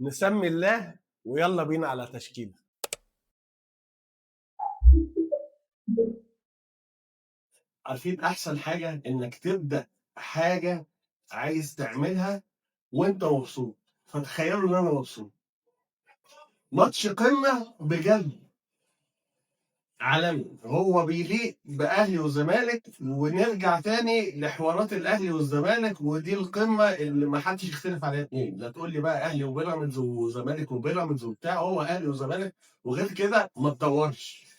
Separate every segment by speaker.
Speaker 1: نسمي الله ويلا بينا على تشكيله. عارفين احسن حاجة انك تبدا حاجة عايز تعملها وانت مبسوط، فتخيلوا ان انا مبسوط. ماتش قمة بجد عالمي، هو بيليق باهلي وزمالك، ونرجع تاني لحوارات الاهلي والزمالك، ودي القمه اللي ما حدش يختلف عليها اتنين. لا تقول لي بقى اهلي وبيراميدز وزمالك وبيراميدز وبتاع، هو اهلي وزمالك، وغير كده ما تدورش.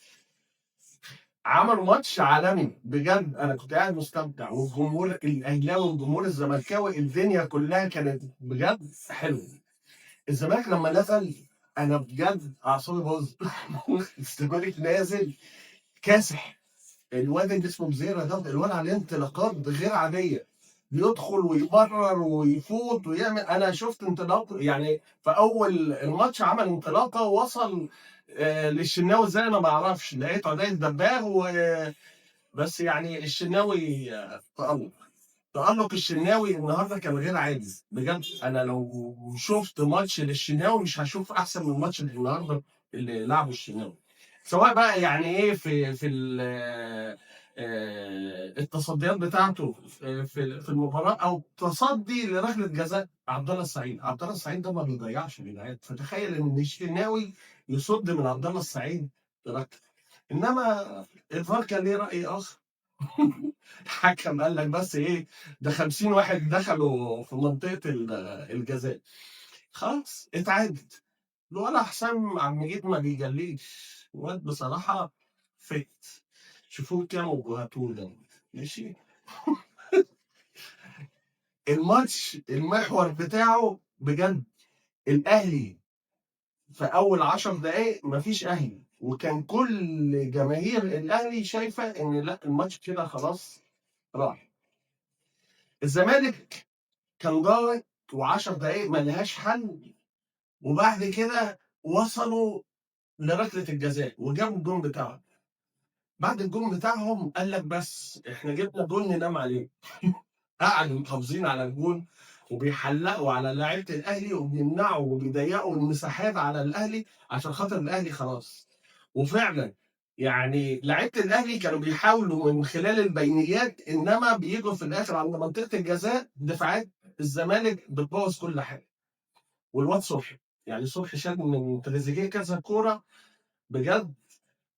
Speaker 1: عملوا ماتش عالمي بجد، انا كنت قاعد مستمتع، والجمهور الاهلاوي والجمهور الزملكاوي، الدنيا كلها كانت بجد حلوة. الزمالك لما نزل انا بجد اعصابي باظت. الزمالك نازل كاسح، الواد اللي اسمه مزيرة ده، الواد عليه انطلاقات غير عادية، بيدخل ويمرر ويفوت ويعمل. انا شفت انطلاق يعني في اول الماتش، عمل انطلاقة ووصل للشناوي ازاي انا ما اعرفش، لقيته عدي الدباغ بس يعني الشناوي تألق، تألق الشناوي النهارده كان غير عادي بجد. انا لو شفت ماتش للشناوي مش هشوف احسن من ماتش النهارده اللي لعبه الشناوي، سواء بقى يعني ايه في التصديات بتاعته في المباراة، او تصدي لركله جزاء عبد الله السعيد. عبد الله السعيد ده ما بيضيعش بيضيع، فتخيل ان الشناوي يصد من عبد الله السعيد ركلة. انما الفار كان ليه راي اخر. الحكم قال لك بس ايه ده، 50 واحد دخلوا في منطقة الجزاء، خلاص اتعادت. الولا حسام عبد المجيد ما بيجليش، الواد بصراحة فت، شوفوه كام وهاتوه ده ماشي. الماتش المحور بتاعه بجد الاهلي في اول 10 دقائق مفيش اهلي، وكان كل جماهير الاهلي شايفه ان لا الماتش كده خلاص راح. الزمالك كان ضاغط و10 دقائق ما لهاش حل، وبعد كده وصلوا لركله الجزاء وجابوا الجون بتاعهم. بعد الجون بتاعهم قال لك بس احنا جبنا جون ننام عليه. قعدوا محافظين على الجون وبيحلقوا على لعيبة الاهلي وبيمنعوا وبيضيقوا المساحات على الاهلي عشان خاطر الاهلي خلاص. وفعلا يعني لعيبة الاهلي كانوا بيحاولوا من خلال البينيات، انما بيجوا في الاخر عند منطقة الجزاء دفاعات الزمالك بتبوظ كل حاجة. والواد صبحي، يعني صبحي شال من تريزيجيه كذا كورة بجد،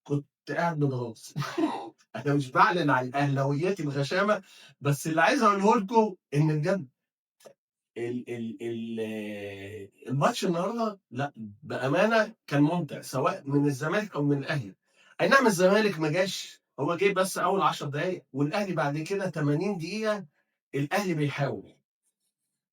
Speaker 1: كنت قاعد متغاظ. انا مش بعلن عن اهلاوياتي الغشامه، بس اللي عايز اقوله لكم ان بجد الماتش النهارده لا بامانه كان ممتع، سواء من الزمالك او من الاهلي. اي نعم الزمالك ما جاش، هو جه بس اول 10 دقائق، والاهلي بعد كده 80 دقيقة الاهلي بيحاول.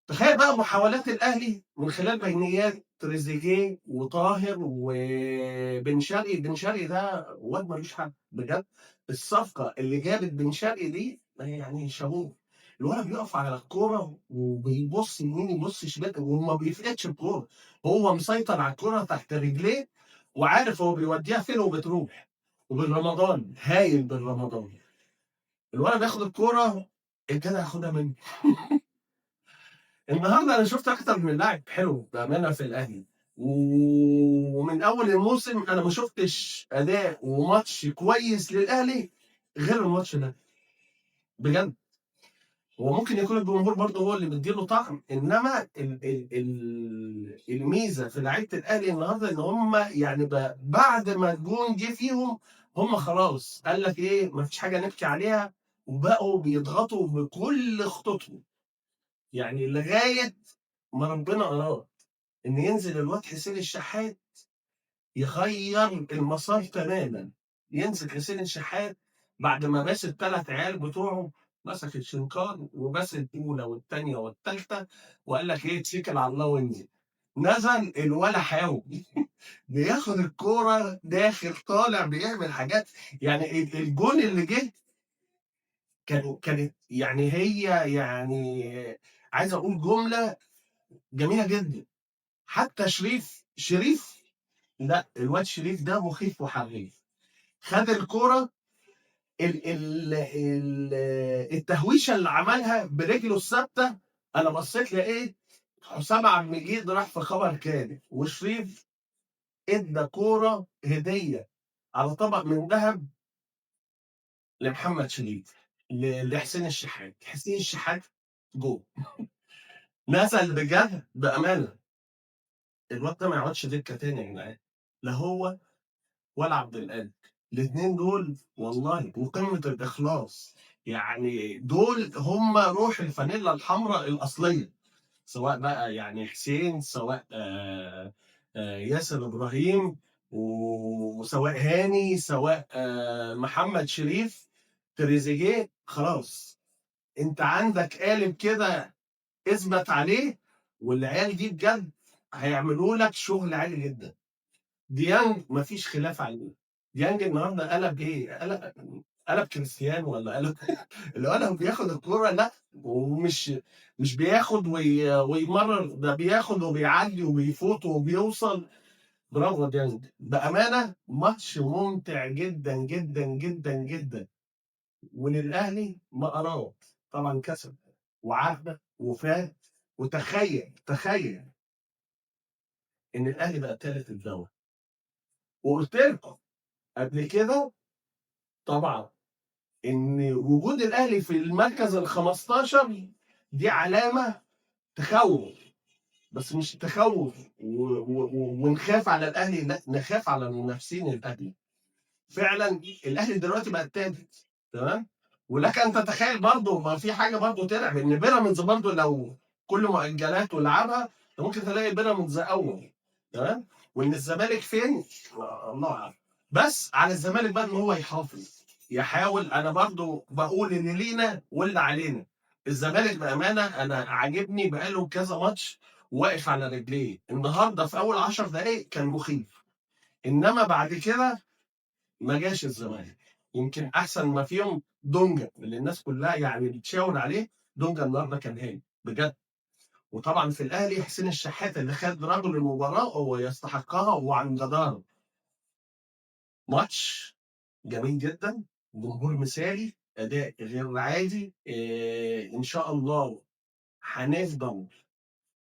Speaker 1: تخيل بقى محاولات الاهلي من خلال بينيات تريزيجيه وطاهر وبن شرقي. بن شرقي ده واد ملوش حل بجد، الصفقة اللي جابت بن شرقي دي يعني شابوه. الولد بيقف على الكورة وبيبص يمين يبص شمال وما بيفقدش الكورة، هو مسيطر على الكورة تحت رجليه وعارف هو بيوديها فين وبتروح. وبالرمضان هايل، بالرمضان الولد بياخد الكورة الجدع ياخدها منه. النهارده انا شفت اكتر من لاعب حلو بامانه في الاهلي، ومن اول الموسم انا ما شفتش اداء وماتش كويس للاهلي غير الماتش ده بجد. هو ممكن يكون الجمهور برضه هو اللي مديله طعم، انما ال ال ال الميزة في لعيبة الاهلي النهارده ان هم يعني بعد ما الجون جه فيهم هم خلاص قال لك ايه، ما فيش حاجة نبكي عليها، وبقوا بيضغطوا بكل خطوطهم يعني لغاية ما ربنا اراد ان ينزل الواد حسين الشحات يغير المسار تماما. ينزل حسين الشحات بعد ما باس الثلاث عيال بتوعه، مسك الشنكار وباس الاولى والثانية والثالثة وقال لك ايه اتكل على الله وانزل. نزل الولا حاول بياخد الكورة داخل طالع بيعمل حاجات، يعني الجون اللي جه كانت يعني هي يعني عايز اقول جملة جميلة جدا. حتى شريف لا الواد شريف ده مخيف وحريف، خد الكورة ال ال ال التهويشه اللي عملها برجله الثابتة، انا بصيت لقيت حسام عبد المجيد راح في خبر كان، وشريف ادى كورة هديه على طبق من ذهب لمحمد شريف، لحسين الشحات. حسين الشحات جول نزل بجد بامانه. الواد ده ما يقعدش دكه تاني يا جدعان، لا هو ولا عبد القادر، الاثنين دول والله وقمة الاخلاص. يعني دول هم روح الفانيلا الحمراء الاصلية، سواء بقى يعني حسين، سواء ياسر ابراهيم، وسواء هاني، سواء محمد شريف، تريزيجيه. خلاص انت عندك قالب كده اثبت عليه، والعيال دي بجد هيعملوا لك شغل عالي جدا. ديانج مفيش خلاف عليه، ديانج النهارده قلب ايه؟ قلب كريستيانو ولا قلب اللي هو بياخد الكورة، لا ومش مش بياخد ويمرر، ده بياخد وبيعدي وبيفوت وبيوصل. برافو ديانج بامانه، ماتش ممتع جدا جدا جدا جدا. وللاهلي ما اراد طبعا، كسب وعدى وفات. وتخيل تخيل ان الاهلي بقى ثالث الدوري. وقلت لكم قبل كده طبعا ان وجود الاهلي في المركز ال 15 دي علامة تخوف، بس مش تخوف ونخاف على الاهلي، لا نخاف على المنافسين. الاهلي فعلا الاهلي دلوقتي بقى الثالث، تمام. ولك ان تتخيل برضه ما في حاجة برضه تلعب ان بيراميدز برضه لو كل مؤجلاته لعبها ممكن تلاقي بيراميدز اول، تمام. وان الزمالك فين الله اعلم. بس على الزمالك بقى ان هو يحافظ يحاول. انا برضو بقول ان لينا واللي علينا. الزمالك بامانه انا عاجبني بقاله كذا ماتش واقف على رجليه. النهارده في اول 10 دقائق كان مخيف، انما بعد كده ما جاش الزمالك. يمكن احسن ما فيهم دونجا اللي الناس كلها يعني بتشاور عليه، دونجا النهارده كان هايل بجد. وطبعا في الاهلي حسين الشحات اللي خد رجل المباراة هو يستحقها وعن جداره. ماتش جميل جدا، جمهور مثالي، اداء غير عادي. ان شاء الله هنفضل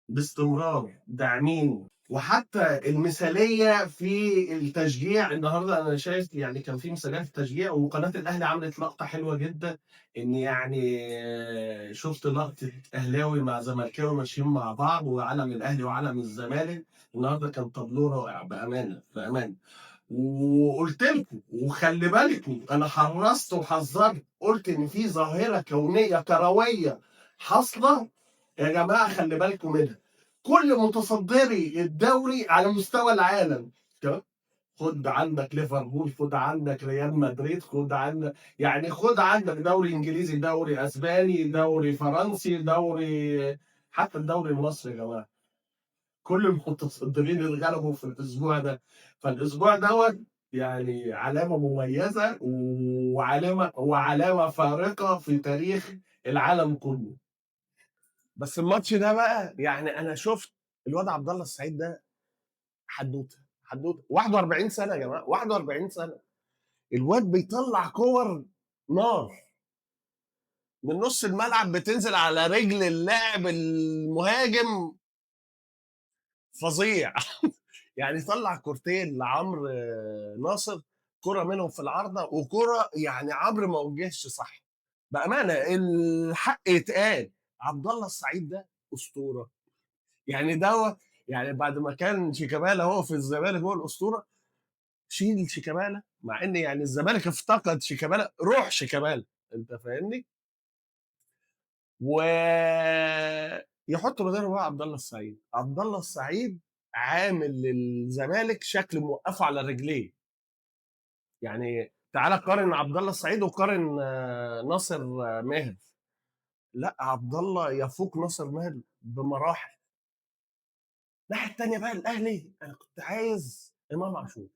Speaker 1: باستمرار داعمين، وحتى المثالية في التشجيع. النهارده انا شايف يعني كان في مثاليه في التشجيع، وقناة الاهلي عملت لقطة حلوة جدا، ان يعني شفت لقطة اهلاوي مع زملكاوي ماشيين مع بعض، وعلم الاهلي وعلم الزمالك. النهارده كان تابلو رائع بامانه بامانه. وقلت لكم وخلي بالكم، انا حرصت وحذرت، قلت ان في ظاهره كونية كروية حاصله يا جماعة، خلي بالكم منها. كل متصدري الدوري على مستوى العالم، تمام؟ خد عندك ليفربول، خد عندك ريال مدريد، خد عندك يعني خد عندك دوري انجليزي، دوري اسباني، دوري فرنسي، دوري حتى الدوري المصري يا جماعة، كل المتصدرين اللي غلبوا في الاسبوع ده. فالاسبوع دوت يعني علامة مميزة وعلامة فارقه في تاريخ العالم كله. بس الماتش ده بقى يعني انا شفت الواد عبد الله السعيد ده حدوتة حدوتة، 41 سنة يا جماعة، 41 سنة، الواد بيطلع كور نار من نص الملعب، بتنزل على رجل اللاعب المهاجم، فظيع. يعني طلع كورتين لعمرو ناصر، كرة منهم في العارضة وكرة يعني عمرو ما وجهش صح. بأمانة الحق يتقال، عبد الله السعيد ده أسطورة. يعني دوت يعني بعد ما كان شيكابالا هو في الزمالك هو الأسطورة، شيل شيكابالا، مع إن يعني الزمالك افتقد شيكابالا، روح شيكابالا، أنت فاهمني؟ ويحط بداله بقى عبد الله السعيد. عبد الله السعيد عامل للزمالك شكل موقفه على رجليه. يعني تعالى قارن عبد الله السعيد وقارن ناصر ماهر. لا، عبد الله يفوق ناصر ماهر بمراحل. الناحية الثانية بقى الاهلي، انا كنت عايز امام عاشور.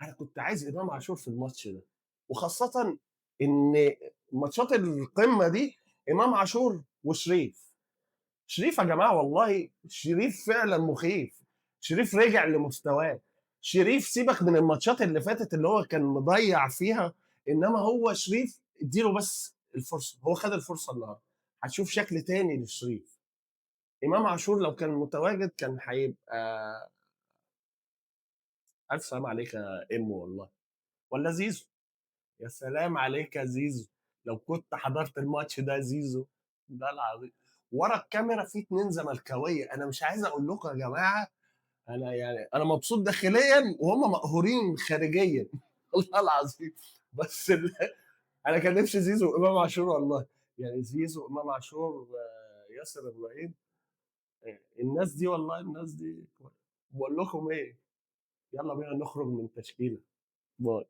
Speaker 1: انا كنت عايز امام عاشور في الماتش ده، وخاصة ان ماتشات القمه دي امام عاشور وشريف. شريف يا جماعة والله شريف فعلا مخيف. شريف رجع لمستواه. شريف سيبك من الماتشات اللي فاتت اللي هو كان مضيع فيها، انما هو شريف اديله بس الفرصة، هو خد الفرصة النهارده، هتشوف شكل تاني للشريف. امام عاشور لو كان متواجد كان هيبقى الف سلام عليك يا ام والله، ولا زيزو. يا سلام عليك يا زيزو، لو كنت حضرت الماتش ده زيزو ده العظيم. ورا الكاميرا في اتنين زملكاويه، انا مش عايز اقول لكم يا جماعة، انا يعني انا مبسوط داخليا وهم مقهورين خارجيا. والله العظيم. بس انا كان نفسي زيزو وامام عاشور والله، يعني زيزو وامام عاشور، ياسر ابراهيم، الناس دي والله الناس دي. بقول لكم ايه، يلا بينا نخرج من تشكيله. باي.